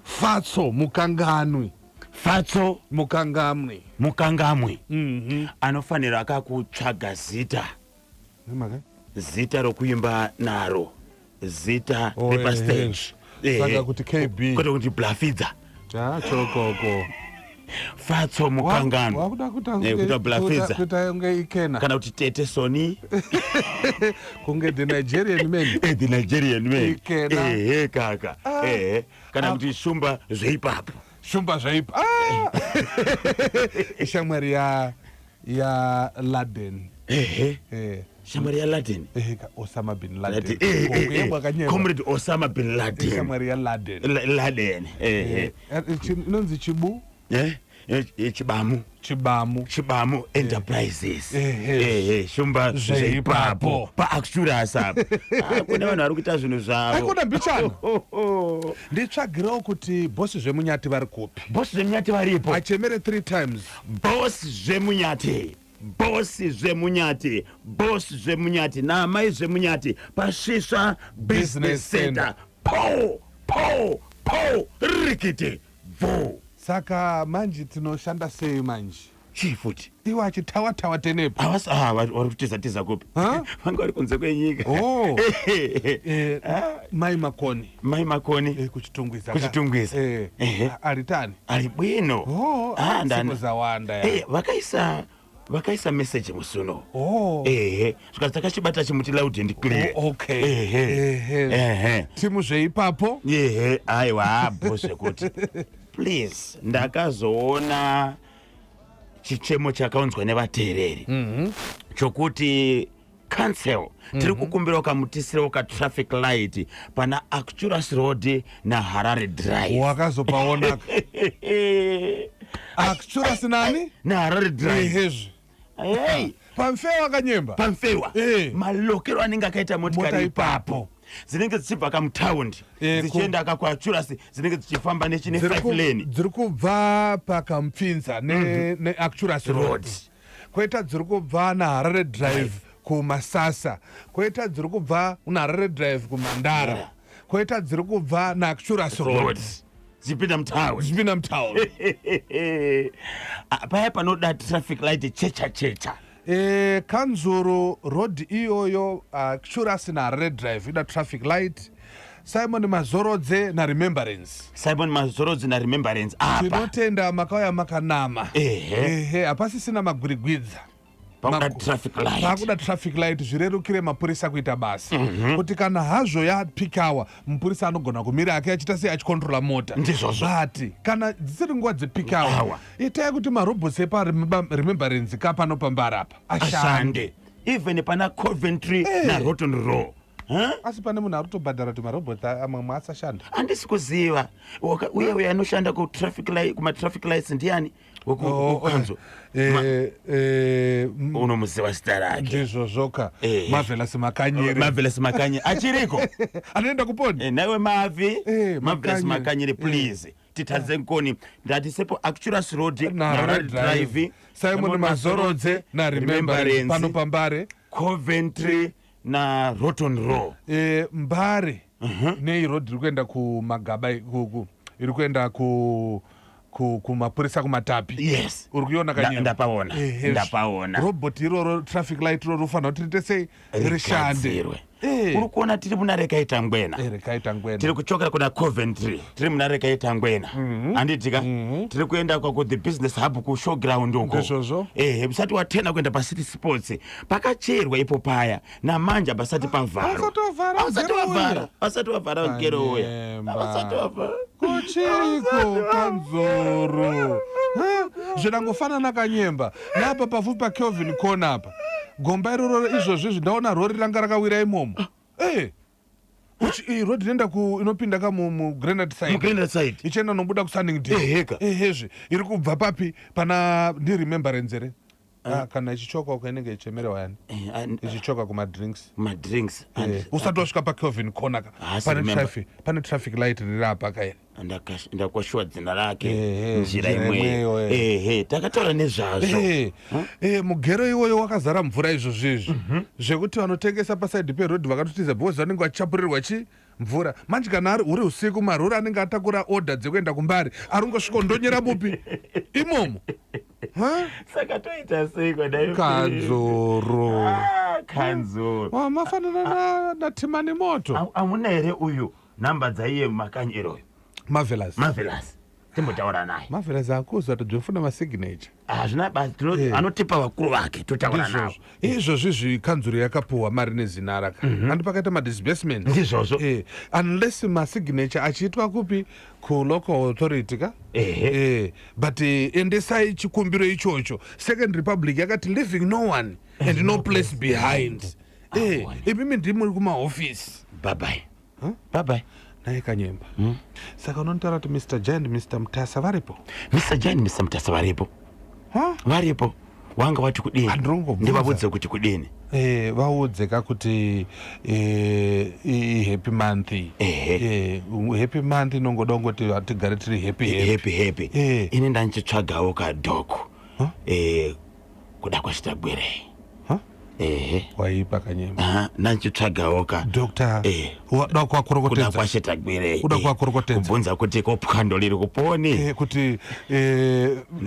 Fatso Mukanganwi. Fatso Mukangamwi. Mukangamwi. Anofanira akakutsvaga zita. Nemhaka? Zita rokuimba naro. Zita Oh, repastage. ehe. Saka kuti KB. Kwete kuti Blafidza. Ah, chokoko. Fatso Mukanganwi. Wakuda kuita Kuita Blafidza. Kuita kunge Ikena. Kana kuti Tete Soni. Kunge the Nigerian man. The Nigerian man. Ikena. Ehe kaka. Ah. Ehe. Kana Ah. kuti Shumba zveipapo. Shumba zvaipa. Ah! Ishamwari ya Laden. Ehe. Eh. Shamwari ya Laden. Ehe, Osama bin Laden. Laden. Eh, eh, Ko, eh. wakanyeba. Comrade Osama bin Laden. Ishamwari ya Laden. Laden. Ehe. Inonzi Chibu? Eh? Chibamu. Chibamu. Chibamu Enterprises. Ehe. Ehe, Shumba Zveipapo. zveipapo. PaActurus apa. Ah, kune vanhu vari kuita zvinhu zvavo. Aikona mbichana. Oh, oh. Nditsvagirewo kuti bosi zvemunyati vari kupi. Bosi zvemunyati varipo. Achemere 3 times. Bosi zvemunyati. Bosi zvemunyati. Bosi zvemunyati. Naamai zvemunyati. PaSvisva Business Business Center. Center. Po, po, po. Rikiti. Bvu. Saka manje tinoshanda sei manje? Chii futi? Iwo achitawa tawa tenepo. Havasi ah, vari kutiza tiza kupi? Ha? Vanga vari kunze kwenyika. Oh. Mai Makoni. Mai Makoni. Kuchitungwiza. Kuchitungwiza. Ehe. Aritani. Ali bwino. Oh, Ah, sipo zawanda ya. Vakaisa message musuno. Oh. Ehe, zvikanzi takachibata chimuti loud and clear. Oh, okay. Ehe. Ehe. Ehe. Timu zveipapo. Ehe, aiwa bho zvekuti. Please, ndakazoona chichemo chakaunzwa nevateereri. Chokuti council tiri kukumbira ukamutisirewo ka traffic light pana Acturas Road naHarare Drive. Wakazopaona. Acturas nani? NaHarare Drive. Ehezve. Hey. Pamfewa akanyemba. Pamfewa. Malokero anenge akaita motikari Mota ipapo. Dzinenge dzichibva kamutaundi dzichienda kakuActurus, dzinenge dzichifamba nechine 5 lane. Dziri kubva pakamupfinza neActurus Road. Road. Koita dziri kubva naHarare Drive kuMasasa. Koita dziri kubva naHarare Drive kuMandara. Koita dziri kubva naActurus Road. Road. Dzichipinda mutaundi. Dzichipinda mutaundi. Ah, paya panoda traffic light checha checha. Kanzuru road iyoyo, Acturas naHarare Drive ida traffic light. Simon Mazorodze naRemembrance. Simon Mazorodze naRemembrance apa. Tinotenda makauya makanama. Ehe. Ehe, hapasisina magwirigwidza. Pakuda traffic light. Pakuda traffic light zvirerukire mapurisa kuita basa. Kuti kana hazvo yapeak hour, mupurisa anogona kumira ake achiita sei, achikontrola mota. Ndizvozvo. But kana dzisiri nguva dzepeak hour, Hour. itai kuti marobots epaRemembrance ka pano pambara apa ashande. Ashande. Even pana Coventry naRotten Row. Huh? Asi pane munhu ari kutobhadhara kuti marobot amwe asashanda. Handisi kuziva. Uye uye anoshanda kutraffic light, kumatraffic lights ndiani? Oh, Wekukanzo. Unomuziva zita rake. Ndizvo zvoka. Marvelous Makanyere. Marvelous Makanyere. Achiriko? Anoenda kuponi. Nawe Mavi. Marvelous Makanyere. Makanyere, please. Titadze nkoni. Ndati sepo Acturas Road, naHarare naHarare Drive, Drive, Simon Mazorodze naRemembrance pano pambare, Coventry na Rotten Row. Mbare nei road iri kuenda kumagaba iri kuenda kumapurisa kumatapi. Yes. Uri kuiona kanyemba? Ndapaona. Ehe. Ndapaona. Robot iroro, traffic light iroro, rofanira kuti riite sei, rishande. Rigadzirwe. Uri kuona tiri muna Rekaita Ngwena. Rekaita Ngwena. Tiri kuchokera kuna Coventry, tiri muna Rekaita Ngwena, handitika? Tiri kuenda kwa ku the business hub, kushowground uko. Ndizvozvo. Ehe, usati watena kuenda paCity Sports, pakacherwa ipo paya namanje pasati pavharwa. Vasati vavhara Vasati mugero vavhara. uya. Vasati vavhara mugero uya. Kanyemba. Vasati vavhara. Kuchiko kanzoro. Zvinangofanana kanyemba napa pavhu paKelvin Corner apa, gomba iroro izvozvo izvi ndaona rori ranga rakawira imomo. Iyi road inoenda inopinda ka muGranite Side. MuGranite Side. Ichienda nobuda kuSunningdale. Eheka. Ehezve, iri kubva papi, pana ndiRemembrance here? Ah, kana ichichoka uko inenge ichichemerewa yani, ichichoka kumadrinks. Madrinks. Usati wasvika paKelvin Corner ka, Haasi pane remember. pane traffic light riri apa kairi. Ndakwashuwa dzina rake. Ehe, Njira njira imweyo. imweyo, eh. Ehe, takataura nezvazvo. Mugero iwoyo wakazara mvura izvozvo izvi, zvekuti vanotengesa pasaidhi perodhi vakatotiza because vanenge vachichapurirwa chi Mvura manje kana ari huri usiku, marori anenge atakura order dzekuenda kuMbare ari kungosvika ndonyera mupi imomo. Ha? Saka toita sei kwadai? Kanzuru. Ah, kanzuru. Mafanana naTimani Moto. Hamuna here uyu nhamba dzaiye Makanyiroyo? Marvelous. Marvelous, timbotaura naye. Marvelous akuzwa tadzofuna masignature. Hazvina basa, anotipa vakuru vake, totaura navo. Ndizvozvo, izvozvi kanzuru yakapuhwa mari neZINARA ka, handi pakaita madisbursement? Ndizvozvo. Unless masignature achiitwa kupi? Kulocal authority ka. Ehe. But endesai chikumbiro ichocho. Second Republic yakati "leaving no one and no place behind". Aone. Imimi ndimuri kumahofisi. Babai. Huh? Babai. Naye Kanyemba, saka unotaura kuti Mr Giant, Mr Mutasa varipo? Mr Giant, Mr Mutasa varipo. Huh? Varipo. Wanga wati kudini? Handinongobvunza. Ndivabudze kuti kudini? Vaudze ka kuti ihappy month. Happy month inongoda kungoti tigare tiri happy, happy. Happy, happy. Ini ndanchitsvagawo kadhoku. Huh? Kuda kwaChitagwirei. Huh? Ehe. Waipa, Kanyemba. Aha, ndanchitsvagawo ka Doctor wada kuda kuvakorokotedza. kwaChitagwirei. Kuda kuvakorokotedza. Kubvunza kuti kopwando riri kuponi. Kuti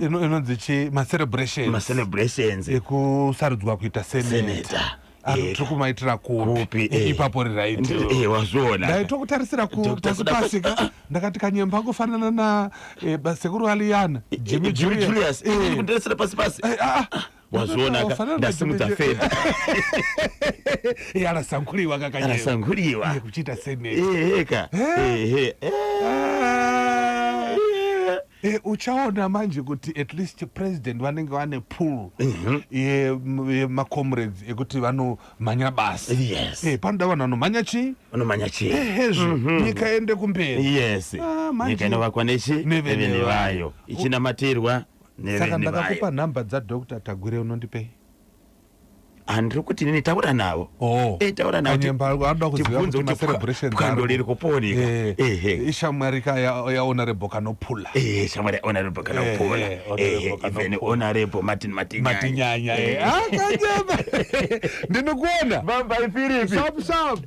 inonzi chi, macelebrations. Macelebrations. Ekusarudzwa kuita senator. Senator. Tiri kumaitira kupi? Kupi? Ipapo riright. Wazviona. Ndaitokutarisira Dr. pasi pasi ka, ndakati Kanyemba angofanana na sekuru Aliyana, Jimmy. Jimmy Julius. Kundiresera pasi pasi. Ah, ah. Wazviona ka. Wafanana na Ndasimudza Jimmy. fedha. Arasanguliwa kakanyemba. Arasanguliwa. Kuchiita senator. Eheka. Ehe. Ah. Uchaona manje kuti at least president vanenge vane pool yemacomrades ekuti vanomhanya basa. Panoda vanhu vanomhanya chii? Unomhanya chii? Ehezvo, nyika ende kumberi. Ah, manje. Nyika inovakwa nechi? Nevene Nevene vayo. vayo, ichinamatirwa Saka nevene ndakakupa vayo. nhamba dzaDr Tagwire, unondipei? Handiri kuti nini, taura navo. Oh. Taura navo. Kanyemba anoda kuziva Tibvunze kuti kuti macelebrations pwando ari riri kuponika. Ehe. Ishamwari ka yaHonorable Kanopula. Ehe, shamwari Honorable Kanopula. Honorable Ehe, even Kanopula. Honorable Martin Matinyanya. Matinyanya. Ah, Kanyemba, ndinokuona. Bambai, Firipi. Sharp, sharp.